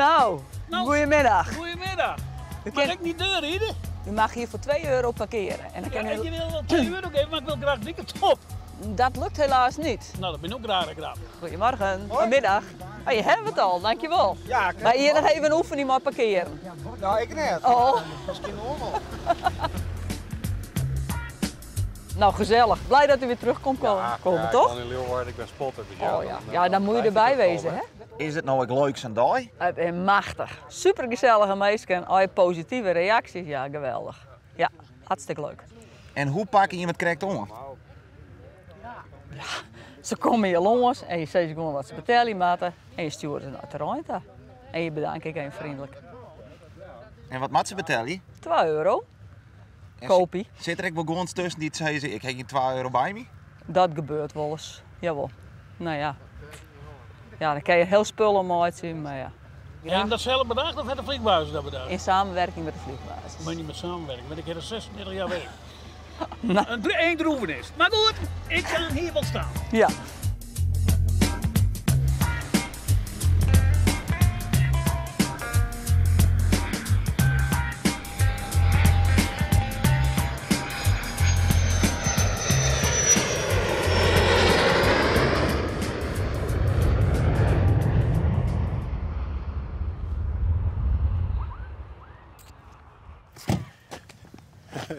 Nou, Nou. goedemiddag. Goedemiddag. U Mag ken- ik niet deurrijden? U mag hier voor 2 euro parkeren. En dan Ja, kan ik u... wil wel 2 euro geven, maar ik wil graag dikke top. Dat lukt helaas niet. Nou, dat ben ik ook graag grap. Goedemorgen, goedemiddag. Oh, je hebt het al, dankjewel. Ja, ik Maar hier nog even een oefening maar parkeren. Nou, ik net. Oh. Misschien ook wel. Nou, gezellig. Blij dat u weer terug komt komen, komen ja, toch? Ik woon in Leeuwarden, ik ben spotter. Dus ja, Oh ja. dan, Ja, dan moet je blijf erbij ik het wezen, wel, hè? Is het nou ook leuk zo'n dag? Het is machtig. Supergezellige mensen en al je positieve reacties. Ja, geweldig. Ja, hartstikke leuk. En hoe pak je iemand correct om? Ze komen hier langs en je zegt ze gewoon wat ze betalen moeten. En je stuurt ze naar het terrein toe. En je bedankt ik even vriendelijk. En wat moet ze betalen? 2 euro. En Kopie. Zit er ook wel gewoon tussen die het zeggen, ik heb geen 2 euro bij me? Dat gebeurt wel eens. Jawel. Nou ja. Ja, dan kan je heel spul om uitzien, maar ja. En datzelfde bedrag of het de vliegbasis dat bedrag? In samenwerking met de vliegbasis. Moet je niet met samenwerken, want ik heb er 36 jaar werk. Nou. Een één droeven is. Maar goed, ik ga hier wel staan. Ja.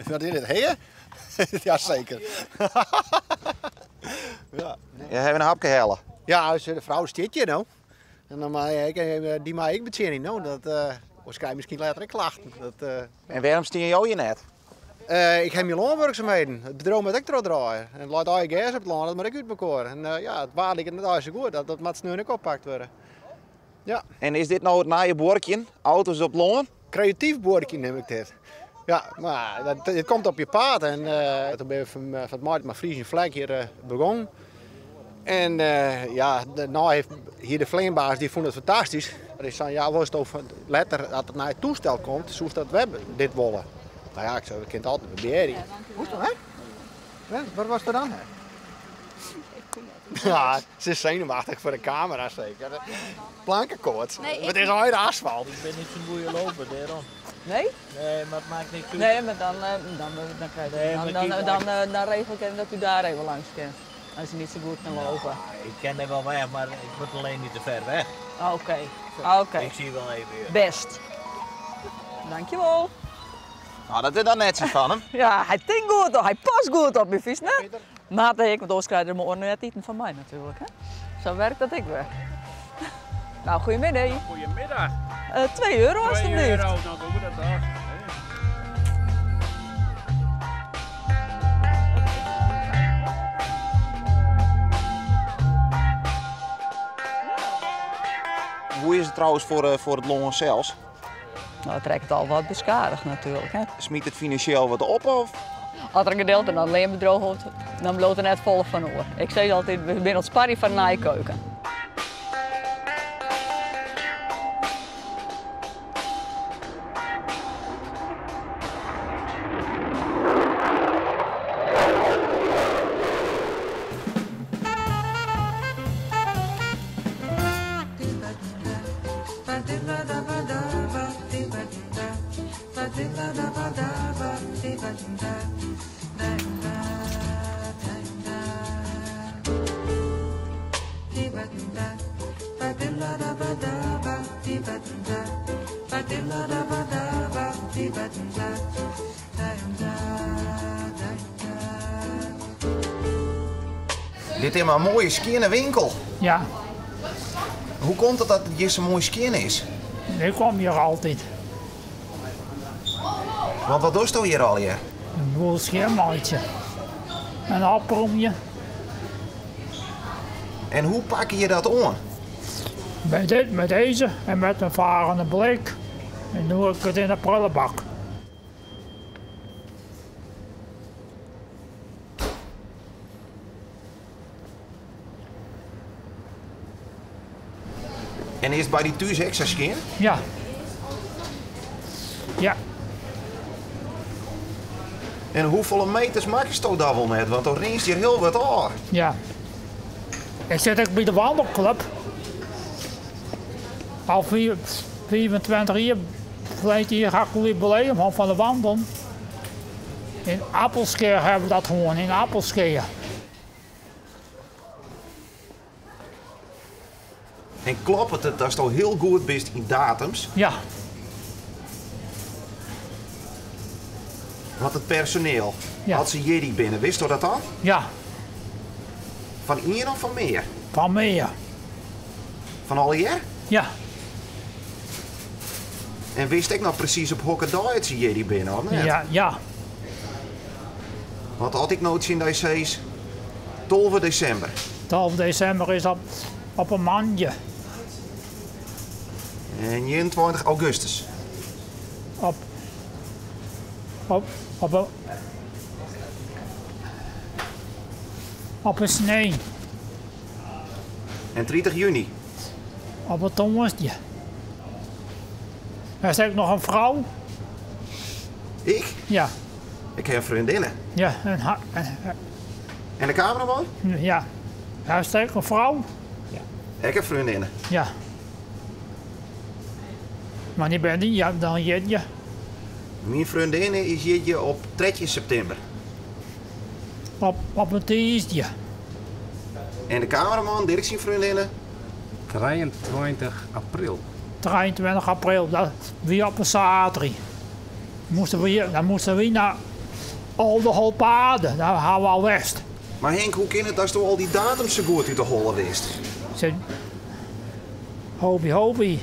Wat is dit, heer? Jazeker. ja. Je hebt een hapje hellen. Ja, dus de vrouw zit je nou. En dan mag ik, die mag ik betjening nou. Dat waarschijnlijk misschien later ik klachten. Dat, En waarom steen jou je net? ik heb mijn loonwerkzaamheden. Het bedrijf moet ik erop draaien. En het laat eigen gas op het land, dat moet ik uit elkaar. En ja, het waar ligt net zo goed. Dat moet nu ook oppakt worden. Ja. En is dit nou het naaie boortje? Auto's op loon? Creatief boortje neem ik dit. Ja, maar het komt op je paad. En toen ben ik van het Maart maar Friese vlek hier begonnen. En ja, nou heeft hier de vleembaas, die vond het fantastisch. Maar die zei, ja, was het over letter dat het naar het toestel komt, zoals dat we dit willen. Nou ja, ik zei, we kunnen het altijd proberen. Hoe is dat, hè? Hè? Wat was er dan, hè? Ja, ze is zenuwachtig voor de camera zeker. Plankenkoorts. Nee, ik Het is al asfalt. Ik ben niet zo'n goede loper, daarom. Nee? Nee, maar het maakt niks uit. Nee, maar dan krijg je, Nee, maar kijk, dan regel ik even dat u daar even langs kan. Als je niet zo goed kan lopen. Ik ken er wel weg, maar ik moet alleen niet te ver weg. Oké, oké. Ik zie wel even weer. Best. Dankjewel. Nou, dat is dan net zo van hem. Ja, hij tinkt goed op, hij past goed op mijn fiets, hè? Maar ik, want anders krijg je er mijn oren net eten van mij natuurlijk, hè? Zo werkt dat ik weer. Nou, goedemiddag. Goedemiddag. 2 euro alstublieft. 2 euro, nou doen we dat toch. Hoe is het trouwens voor het Longen zelfs? Nou, het trekt al wat beschadigd natuurlijk. Hè? Smiet het financieel wat op of? Als er een gedeelte dan alleen bedroog wordt, dan bloot er net vol van oor. Ik zeg altijd, we zijn het sparrie van Nijkeuken. Dit is maar een mooie skinne winkel. Ja. Hoe komt het dat het hier zo'n mooi skin is? Ik kom hier altijd. Want wat doe je hier al hier? Een boel schermhuidje. Een appelomje. En hoe pak je dat aan? Met dit, met deze en met een varende blik. En doe ik het in de prullenbak. En is het bij die thuis extra skin? Ja. Ja. En hoeveel meters maak je daar wel net? Want dan rinst hier heel wat aan. Ja. Ik zit ook bij de wandelclub. Al 25 jier, ferline jier ha ik al jubileum hân fan de wandelen. Yn Appelskea hawwe we dat hân, yn Appelskea. En kloppet it datsto hiel goed bist yn datums? Ja. Want it personeel, Ja. as se jierdei binne, witsto dat dan? Ja. Fan ien of fan mear? Fan mear. Fan allegear? Ja. En witst ek noch presys op hokker dei it se jierdei binne, of net? Ja, ja. Want as ik no tsjin dy sis, 12 desimber. 12 desimber is op, op in moandei. En 21 augustus. Op, op, op, een, op in snein. En 30 juny. Op in tongersdei. Hast ek noch in frou? Ik? Ja. Ik ha in freondinne. Ja, en, ha, en, En de kameraman? ja. Hast ek in frou? Ek in freondinne. Ja. Mar dy ben dy, ja, dan jierdei. Myn freondinne is jierdei op 13 septimber. Op, op in tiisdei. En de kameraman, Dirk syn freondinne? 23 april. 23 april, dat wie op in saterdei. Moasten we, dan moasten we nei Aldeholtpade, dêr ha we al west. Mar Henk, hoe kin it datsto al dy datums sa goed út de holle witst? Ze, hobby, hobby.